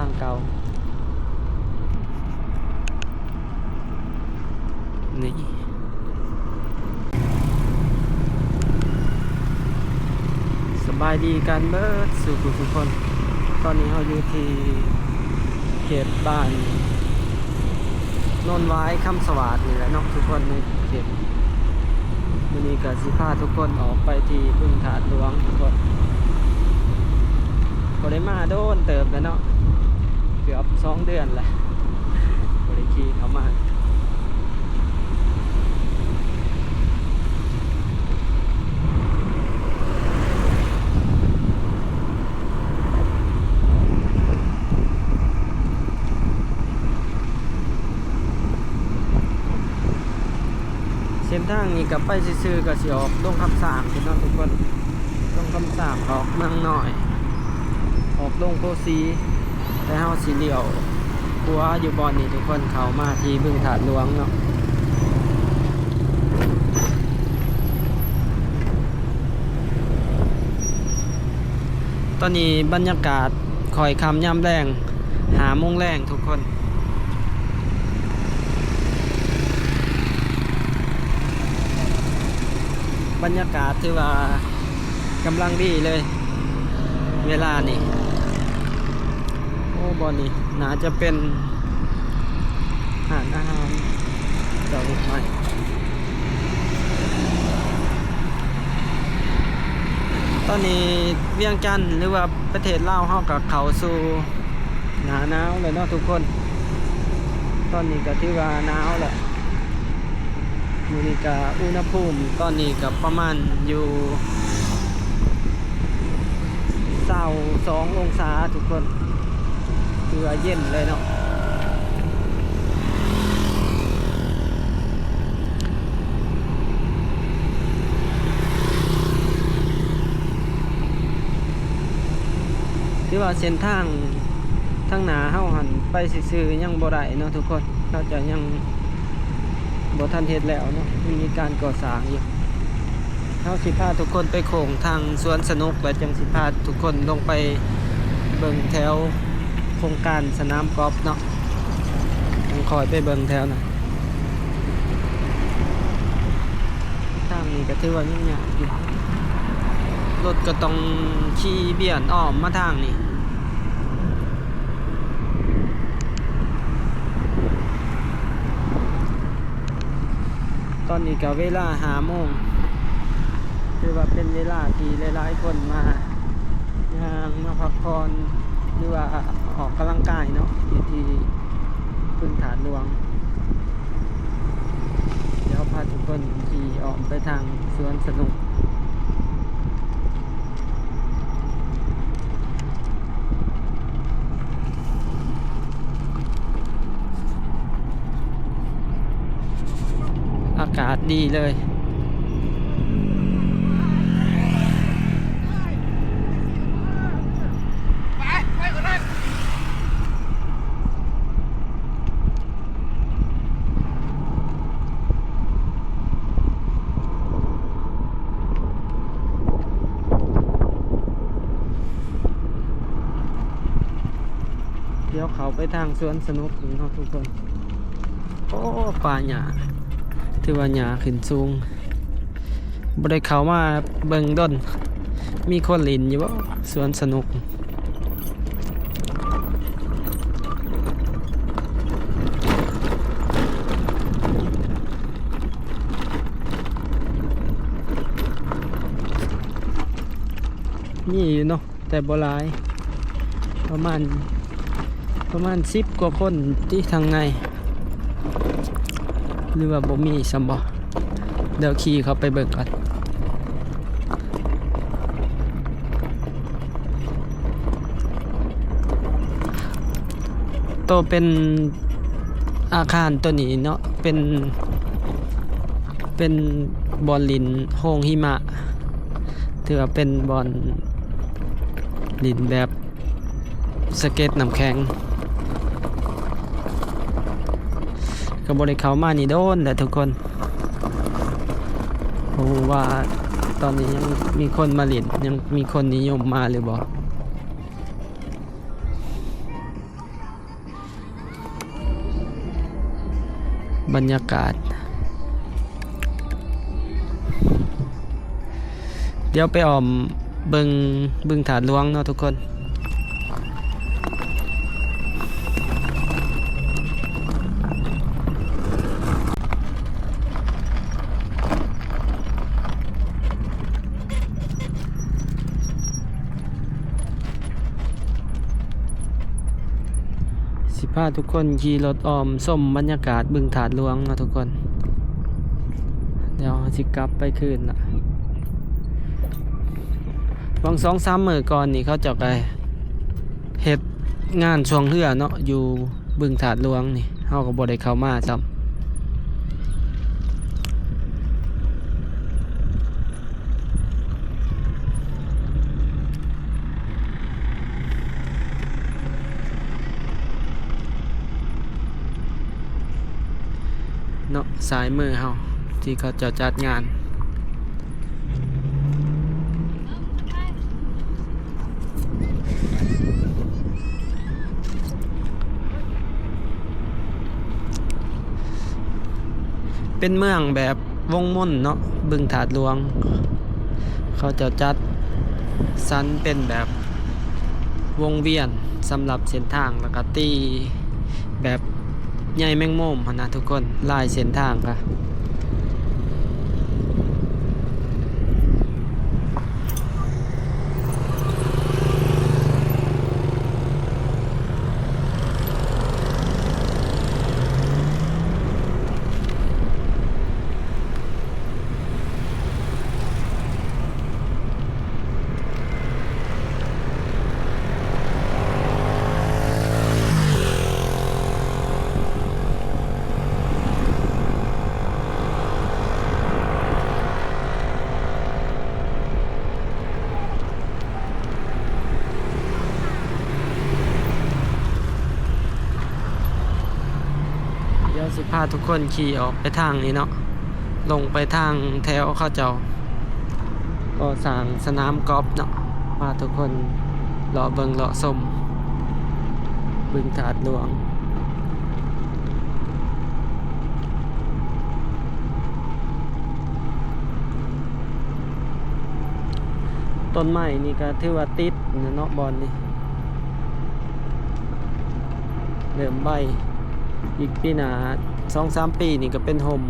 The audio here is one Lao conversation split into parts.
ທາງເກົ່ານີ້. ສະບາຍດີກັນເບິດສູ່ຜູ້ສູ່ຄົນ. ຕອນນີ້ເຮົາຢູ່ທີ່ເຂດບ້ານໂນນຫວາຍ ຄຳສະຫວາດນີ້ແຫຼະເນາະທຸກຄົນ. ໃນເຂດ ມື້ນີ້ກໍຊິພາທຸກຄົນອອກໄປທີ່ບຶງທາດຫຼວງທຸກຄົນ. ບໍ່ໄດ້ມາໂດນເຕີບແລ້ວເນາະ, ເກືອບສອງເດືອນແລ້ວ ບໍ່ໄດ້ຂີ່ເຂົ້າມາ. ເສັ້ນທາງນີ້ກໍໄປຊື່ໆ ກໍຊິອອກດົງຄຳສ້າງພຸ້ນເນາະທຸກຄົນ, ດົງຄຳສ້າງ ອອກເມືອງນ້ອຍ ອອກດົງໂພສີ, ແຕ່ເຮົາຊິລ້ຽວຂວາຢູ່ບ່ອນນີ້ທຸກຄົນ, ເຂົ້າມາທີ່ບຶງທາດຫຼວງເນາະ. ຕອນນີ້ບັນຍາກາດຄ່ອຍຄ່ຳຍາມແລງ ຫ້າໂມງແລງທຸກຄົນ. ບັນຍາກາດຖືວ່າກຳລັງດີເລີຍເວລານີ້. ໂອ້ ບ່ອນນີ້ໜ້າຈະເປັນຮ້ານອາຫານເຈົ້າໃໝ່. ຕອນນີ້ວຽງຈັນ ຫຼືວ່າປະເທດລາວເຮົາກໍເຂົ້າສູ່ໜ້າໜາວແລ້ວເນາະທຸກຄົນ. ຕອນນີ້ກໍຖືວ່າໜາວແລ້ວ. ມື້ນີ້ກະອຸນຫະພູມຕອນນີ້ກະປະມານຢູ່ຊາວສອງອົງສາທຸກຄົນ, ຖືວ່າເຢັນເລີຍເນາະ. ຖືວ່າເສັ້ນທາງທາງໜ້າເຮົາຫັ້ນໄປຊື່ໆຍັງບໍ່ໄດ້ເນາະທຸກຄົນ, ເຂົາເຈົ້າຍັງ ບໍ່ທັນເຮັດແລ້ວເນາະ, ຍັງມີການກໍ່ສ້າງຢູ່. ເຮົາຊິພາທຸກຄົນໄປໂຄ້ງທາງສວນສະໜຸກ ແລ້ວຈັ່ງຊິພາທຸກຄົນລົງໄປເບິ່ງແຖວໂຄງການສະໜາມກອບເນາະ, ຈັ່ງຄ່ອຍໄປເບິ່ງແຖວນັ້ນ. ທາງນີ້ກໍຖືວ່າຫຍຸ້ງຍາກຢູ່, ລົດກໍຕ້ອງຂີ່ບ້ຽນອ້ອມມາທາງນີ້. ຕອນນີ້ກໍເວລາຫ້າໂມງ, ຖືວ່າເປັນເວລາທີ່ຫຼາຍໆຄົນມາຍ່າງມາພັກຜ່ອນ ຫຼືວ່າອອກກຳລັງກາຍເນາະ ຢູ່ທີ່ບຶງທາດຫຼວງ. ດຽວພາທຸກຄົນຂີ່ອ້ອມໄປທາງສວນສະໜຸກ. ອາກາດດີເລີຍ. ດຽວເຂົ້າໄປທາງສວນສະໜຸກເນາະທຸກຄົນ. ໂອ້ ປ່າຫຍ້າ ຖືວ່າຫຍ້າຂຶ້ນສູງ. ບໍ່ໄດ້ເຂົ້າມາເບິ່ງດົນ. ມີຄົນຫຼິ້ນຢູ່ບໍ່ ສວນສະໜຸກ? ມີຢູ່ເນາະ ແຕ່ບໍ່ຫຼາຍ, ປະມານ ປະມານສິບກວ່າຄົນຕິ ທາງໃນ ຫຼືວ່າບໍ່ມີຊ້ຳບໍ່? ດຽວຂີ່ເຂົ້າໄປເບິ່ງກ່ອນ. ໂຕເປັນອາຄານໂຕນີ້ເນາະ ເປັນ ເປັນບ່ອນຫຼິ້ນໂຮງຫິມະ, ຖືວ່າເປັນບ່ອນຫຼິ້ນແບບສະເກັດນ້ຳແຂງ. ກໍບໍ່ໄດ້ເຂົ້າມານີ້ໂດນແລ້ວທຸກຄົນ, ບໍ່ຮູ້ວ່າຕອນນີ້ຍັງມີຄົນມາຫຼິ້ນ ຍັງມີຄົນນິຍົມມາຫຼືບໍ່. ບັນຍາກາດ ດຽວໄປອ້ອມເບິ່ງບຶງທາດຫຼວງເນາະທຸກຄົນ. ຊິພາທຸກຄົນຂີ່ລົດອ້ອມຊົມບັນຍາກາດບຶງທາດຫຼວງເນາະທຸກຄົນ. ດຽວເຮົາຊິກັບໄປຄືນລະ. ຫວ່າງສອງສາມມື້ກ່ອນນີ້ ເຂົາເຈົ້າກໍເຮັດງານຊ່ວງເຮືອເນາະ ຢູ່ບຶງທາດຫຼວງນີ້ ເຮົາກໍບໍ່ໄດ້ເຂົ້າມາຊ້ຳ. ເນາະ ຊ້າຍມືເຮົາ ທີ່ເຂົາເຈົ້າຈັດງານ ເປັນເມືອງແບບວົງມົນເນາະ ບຶງທາດຫຼວງ ເຂົາເຈົ້າຈັດສັນເປັນແບບວົງວຽນສຳລັບເສັ້ນທາງ ແລ້ວກະຕີແບບໃຍແມງມຸມຫັ້ນນະທຸກຄົນ ລາຍເສັ້ນທາງກະ ດຽວຊິພາທຸກຄົນຂີ່ອອກໄປທາງນີ້ເນາະ ລົງໄປທາງແຖວເຂົາເຈົ້າກໍ່ສ້າງສະໜາມກອບເນາະ ພາທຸກຄົນເລາະເບິ່ງເລາະຊົມບຶງທາດຫຼວງ. ຕົ້ນໄມ້ນີ້ກໍຖືວ່າຕິດແລ້ວເນາະ ບ່ອນນີ້ເລີ່ມໃບ. ອີກປີໜ້າສອງສາມປີນີ້ກໍເປັນຮົ່ມ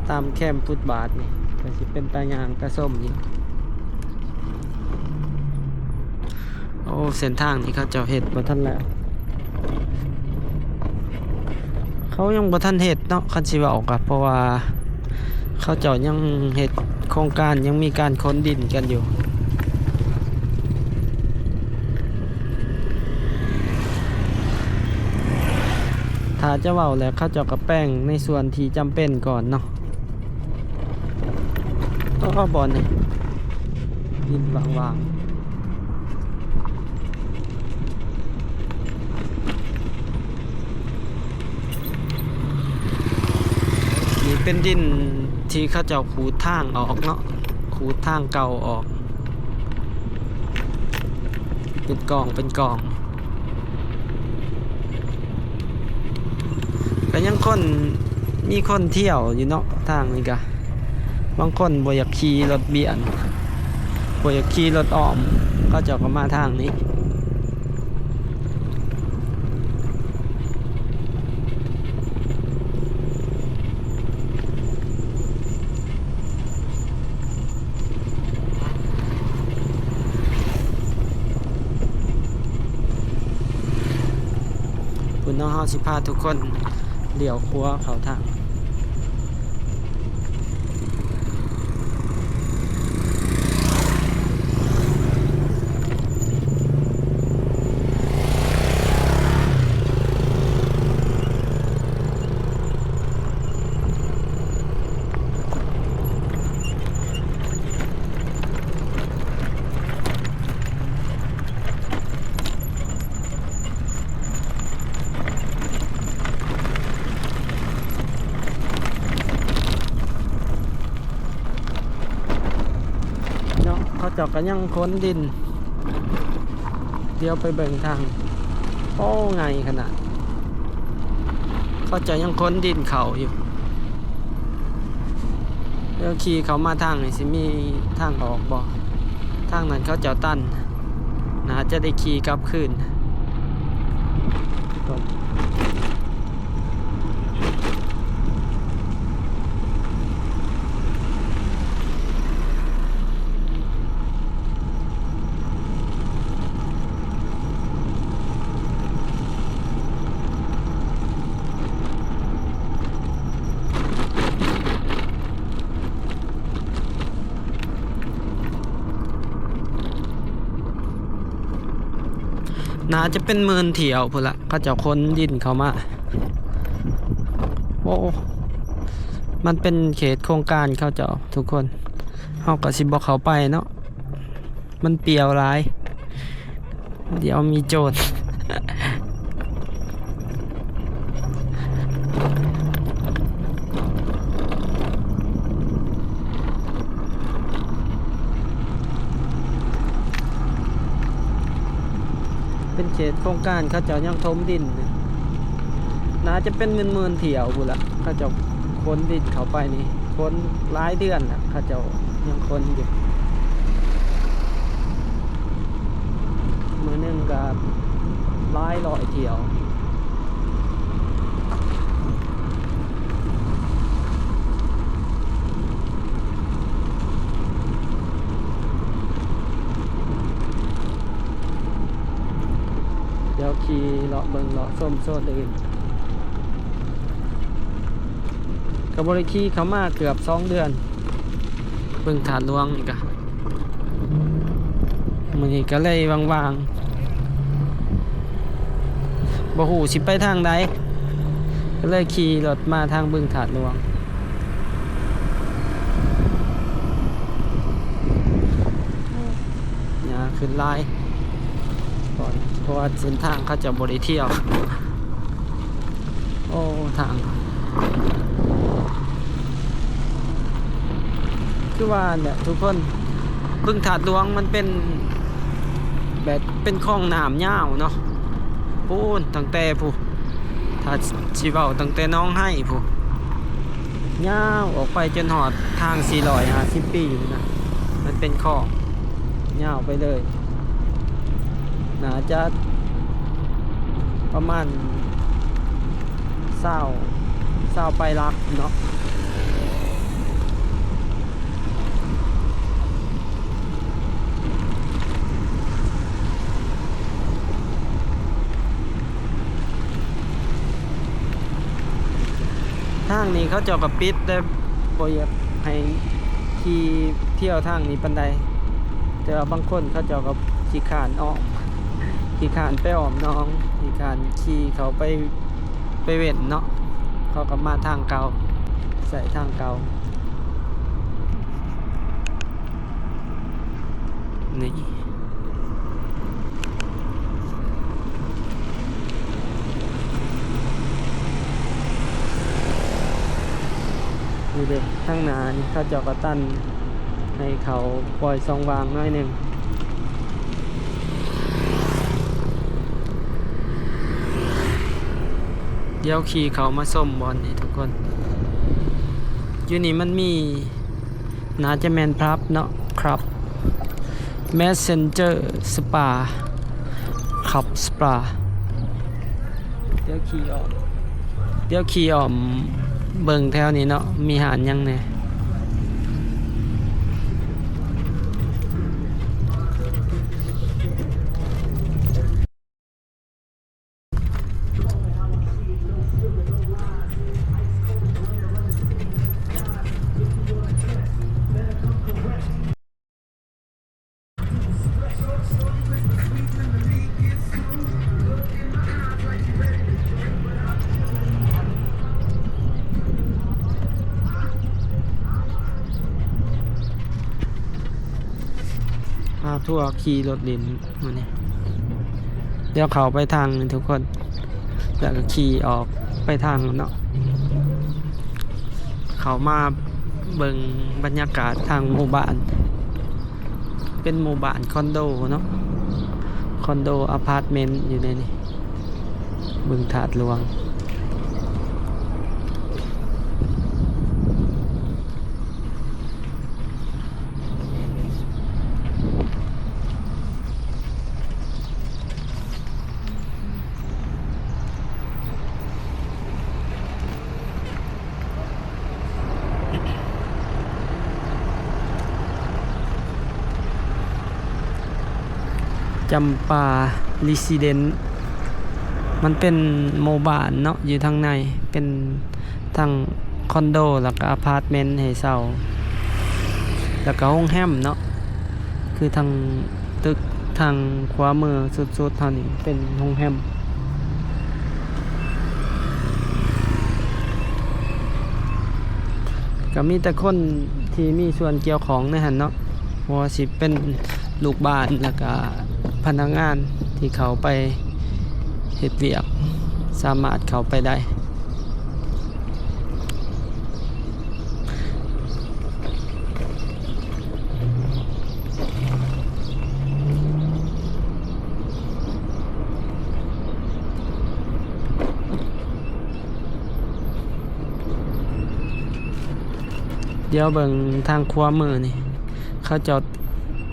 ຕາມແຄມຟຸດບາດນີ້ ກໍຊິເປັນຕາຍ່າງຕາຊົມຢູ່. ໂອ້ ເສັ້ນທາງນີ້ເຂົາເຈົ້າເຮັດບໍ່ທັນແລ້ວ ເຂົາຍັງບໍ່ທັນເຮັດເນາະ ຄັນຊິເວົ້າກະ ເພາະວ່າເຂົາເຈົ້າຍັງເຮັດໂຄງການ ຍັງມີການຂົນດິນກັນຢູ່. ຖ້າຈະເວົ້າແລ້ວ ເຂົາເຈົ້າກະແປງໃນສ່ວນທີ່ຈຳເປັນກ່ອນເນາະ. ເອີ ບ່ອນນີ້ດິນຫວ່າງໆ ນີ້ເປັນດິນທີ່ເຂົາເຈົ້າຂູດທາງອອກເນາະ ຂູດທາງເກົ່າອອກ ເປັນກອງເປັນກອງ. ກໍຍັງຄົນ ມີຄົນທ່ຽວຢູ່ເນາະ ທາງນີ້ກະ ບາງຄົນບໍ່ຢາກຂີ່ລົດບຽນ ບໍ່ຢາກຂີ່ລົດອ້ອມ ເຂົາເຈົ້າກໍມາທາງນີ້. ພຸ້ນເນາະ ເຮົາຊິພາທຸກຄົນລ້ຽວຂວາເຂົ້າທາງ. ເນາະ ເຂົາເຈົ້າກໍຍັງຂົນດິນ. ດຽວໄປເບິ່ງທາງ ໂອ້ ໃຫຍ່ຂະໜາດ ເຂົາເຈົ້າຍັງຂົນດິນເຂົ້າຢູ່. ແລ້ວຂີ່ເຂົ້າມາທາງນີ້ ຊິມີທາງອອກບໍ່? ທາງນັ້ນເຂົາເຈົ້າຕັນ, ໜ້າຈະໄດ້ຂີ່ກັບຄືນ. ໜ້າຈະເປັນໝື່ນຖ້ຽວພຸ້ນລະ ເຂົາເຈົ້າຂົນດິນເຂົ້າມາ. ໂອ້ ມັນເປັນເຂດໂຄງການເຂົາເຈົ້າທຸກຄົນ, ເຮົາກໍຊິບໍ່ເຂົ້າໄປເນາະ. ມັນປ່ຽວຫຼາຍ, ດຽວມີໂຈນ. ເປັນເຂດໂຄງການເຂົາເຈົ້າຍັງຖົມດິນ, ໜ້າຈະເປັນໝື່ນໆຖ້ຽວພຸ້ນລະ ເຂົາເຈົ້າຂົນດິນເຂົ້າໄປນີ້. ຄົນຫຼາຍເດືອນລະ ເຂົາເຈົ້າຍັງຂົນຢູ່, ມື້ໜຶ່ງກໍຫຼາຍຮ້ອຍຖ້ຽວ. ດຽວຂີ່ເລາະເບິ່ງເລາະຊົມໂຊນອື່ນ. ກໍບໍ່ໄດ້ຂີ່ເຂົ້າມາເກືອບສອງເດືອນ, ບຶງທາດຫຼວງນີ້ກະ ມື້ນີ້ກໍເລີຍວ່າງໆ ບໍ່ຮູ້ຊິໄປທາງໃດ ກໍເລີຍຂີ່ລົດມາທາງບຶງທາດຫຼວງ. ຫຍ້າຂຶ້ນຫຼາຍ ເພາະວ່າເສັ້ນທາງເຂົາເຈົ້າບໍ່ໄດ້ທ່ຽວ. ໂອ້ ທາງ ຄືວ່າແຫຼະທຸກຄົນ, ບຶງທາດຫຼວງມັນເປັນແບບເປັນຂອງນ້ຳຍາວເນາະ, ປູ້ນ ຕັ້ງແຕ່ຜູ້ ຖ້າຊິເວົ້າຕັ້ງແຕ່ໜອງໄຮພຸ້ນ ຍາວອອກໄປຈົນຮອດທາງສີ່ຮ້ອຍຫ້າສິບປີພຸ້ນນະ, ມັນເປັນຂອງຍາວໄປເລີຍ. ໜ້າຈະປະມານຊາວ ຊາວປາຍຫຼັກເນາະ. ທາງນີ້ເຂົາເຈົ້າກໍປິດ ແຕ່ບໍ່ຢາກໃຫ້ຂີ່ທ່ຽວທາງນີ້ປານໃດ, ແຕ່ວ່າບາງຄົນເຂົາເຈົ້າກໍຂີ້ຄ້ານອ້ອມ ຂີ້ຄ້ານໄປອ້ອມໜອງ ຂີ້ຄ້ານຂີ່ເຂົ້າໄປ ໄປເວັນເນາະ, ເຂົາກໍມາທາງເກົ່າ ໃຊ້ທາງເກົ່ານີ້. ນີ້ເດ້ ທາງໜ້ານີ້ເຂົາເຈົ້າກໍຕັນໃຫ້ເຂົາປ່ອຍຊ່ອງວ່າງໜ້ອຍໜຶ່ງ. ດຽວຂີ່ເຂົ້າມາຊົມບ່ອນນີ້ທຸກຄົນ, ຢູ່ນີ້ມັນມີ ໜ້າຈະແມ່ນຜັບເນາະ, ຜັບ Messenger Spa, ຜັບ Spa. ດຽວຂີ່ອ້ອມ ດຽວຂີ່ອ້ອມເບິ່ງແຖວນີ້ເນາະ, ມີຮ້ານຫຍັງແດ່. ພາທົວຂີ່ລົດຫຼິ້ນມື້ນີ້, ດຽວເຂົ້າໄປທາງນີ້ທຸກຄົນ ແລ້ວກໍຂີ່ອອກໄປທາງນັ້ນເນາະ, ເຂົ້າມາເບິ່ງບັນຍາກາດທາງໝູ່ບ້ານ. ເປັນໝູ່ບ້ານຄອນໂດເນາະ, ຄອນໂດອາພາດເມັນຢູ່ໃນນີ້ ບຶງທາດຫຼວງ. ຈຳປາ Residence ມັນເປັນໝູ່ບ້ານເນາະ ຢູ່ທາງໃນ ເປັນທັງຄອນໂດ ແລ້ວກະອາພາດເມັນໃຫ້ເຊົ່າ ແລ້ວກະໂຮງແຮມເນາະ ຄືທາງຕຶກທາງຂວາມືສຸດໆເຮົານີ້ເປັນໂຮງແຮມ. ກໍມີແຕ່ຄົນທີ່ມີສ່ວນກ່ຽວຂ້ອງໃນຫັ້ນເນາະ ບໍ່ວ່າຊິເປັນລູກບ້ານ ແລ້ວກະພະນັກງານທີ່ເຂົ້າໄປເຮັດວຽກ ສາມາດເຂົ້າໄປໄດ້. ດຽວເບິ່ງທາງຂວາມືນີ້ ເຂົາເຈົ້າ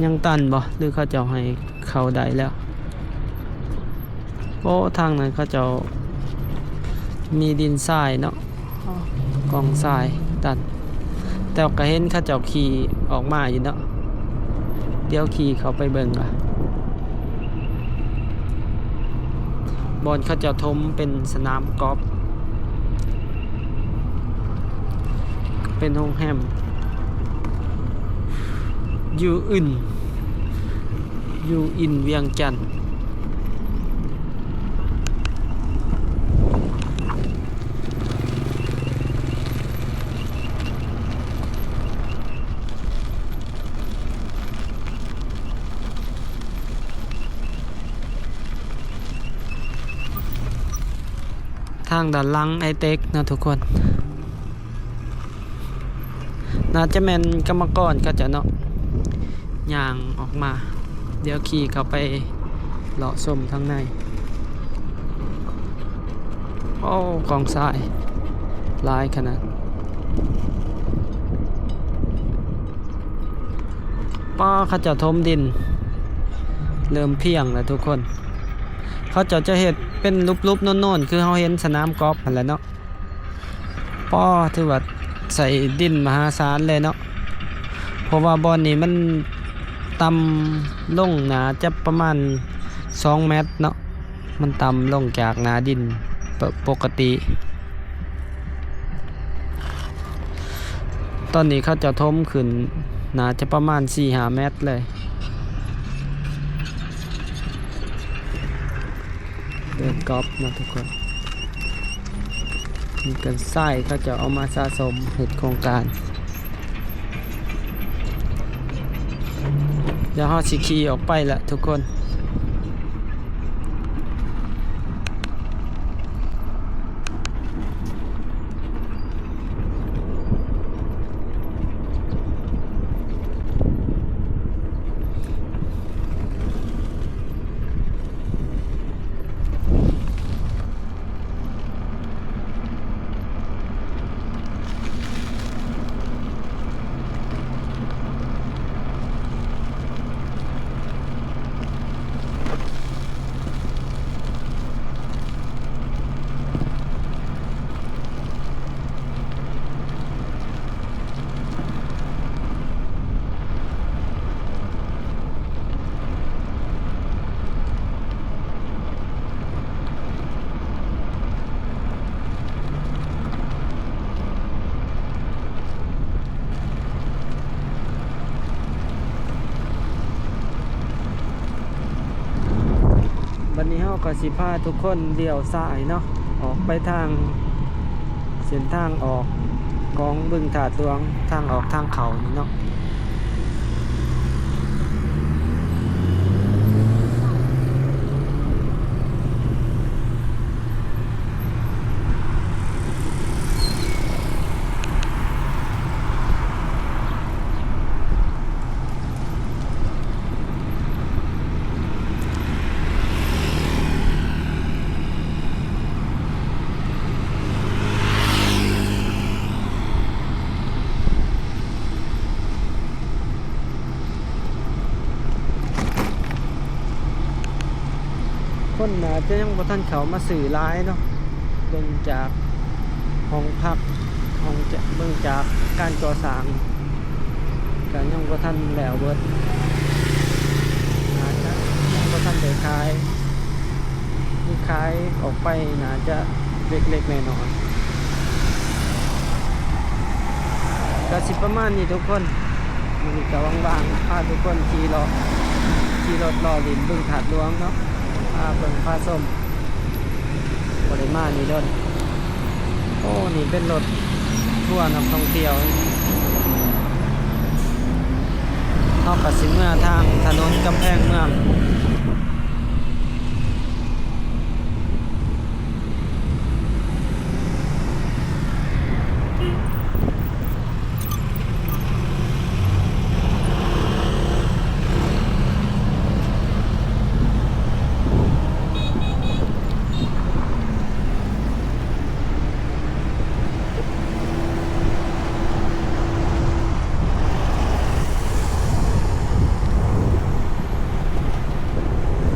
ຍັງຕັນບໍ່ ຫຼືເຂົາເຈົ້າໃຫ້ເຂົ້າໄດ້ແລ້ວ? ໂອ້ ທາງນັ້ນເຂົາເຈົ້າມີດິນຊາຍເນາະ ກອງຊາຍຕັນ ແຕ່ກໍເຫັນເຂົາເຈົ້າຂີ່ອອກມາຢູ່ເນາະ. ດຽວຂີ່ເຂົ້າໄປເບິ່ງວ່າ ບ່ອນເຂົາເຈົ້າຖົມເປັນສະໜາມກອບ ເປັນໂຮງແຮມ ຢູ່ອື່ນ ຢູ່ອິນວຽງຈັນ. ທາງດ້ານຫຼັງໄອເຕັກເນາະທຸກຄົນ ໜ້າຈະແມ່ນກຳມະກອນເຂົາເຈົ້າເນາະ ຍ່າງອອກມາ ດຽວຂີ່ເຂົ້າໄປເລາະຊົມທາງໃນ. ໂອ້ ກອງຊາຍຫຼາຍຂະໜາດ ປ້າ ເຂົາເຈົ້າຖົມດິນ ເລີ່ມພຽງແລ້ວທຸກຄົນ ເຂົາເຈົ້າຈະເຮັດເປັນຫຼຸບໆໂນນໆ ຄືເຮົາເຫັນສະໜາມກອບຫັ້ນແຫຼະເນາະ. ປ້າ ຖືວ່າໃສ່ດິນມະຫາສານເລີຍເນາະ ເພາະວ່າບ່ອນນີ້ມັນຕ່ຳລົງໜ້າຈະປະມານສອງແມັດເນາະ ມັນຕ່ຳລົງຈາກໜ້າດິນ ປະ ປົກກະຕິ. ຕອນນີ້ເຂົາເຈົ້າຖົມຂຶ້ນໜ້າຈະປະມານສີ່ຫ້າແມັດເລີຍ. ເດີນກອບເນາະທຸກຄົນ ມີການຊາຍເຂົາເຈົ້າເອົາມາສະສົມເຮັດໂຄງການ. ດຽວເຮົາຊິຂີ່ອອກໄປລະທຸກຄົນ. ບັດນີ້ເຮົາກໍຊິພາທຸກຄົນລ້ຽວຊ້າຍເນາະ ອອກໄປທາງເສັ້ນທາງອອກຂອງບຶງທາດຫຼວງ ທາງອອກທາງເຂົ້ານີ້ເນາະ. ຄົນໜ້າຈະຍັງບໍ່ທັນເຂົ້າມາຊື້ຫຼາຍເນາະ ເບິ່ງຈາກຫ້ອງພັກ ຫ້ອງຈະ ເບິ່ງຈາກການກໍ່ສ້າງ ກະຍັງບໍ່ທັນແລ້ວເບິດ ໜ້າຈະຍັງບໍ່ທັນ ຂາຍ ມີຂາຍອອກໄປ ໜ້າຈະເລັກໆນ້ອຍໆ ກະຊິປະມານນີ້ທຸກຄົນ. ມື້ນີ້ກະວ່າງໆ ພາທຸກຄົນຂີ່ເລາະ ຂີ່ລົດເລາະຫຼິ້ນບຶງທາດຫຼວງເນາະ ພາເບິ່ງພາຊົມ. ບໍ່ໄດ້ມານີ້ດົນ. ໂອ້ ນີ້ເປັນລົດທົວນຳທ່ອງທ່ຽວ. ເຮົາກະຊິເມືອທາງຖະໜົນກຳແພງເມືອງ.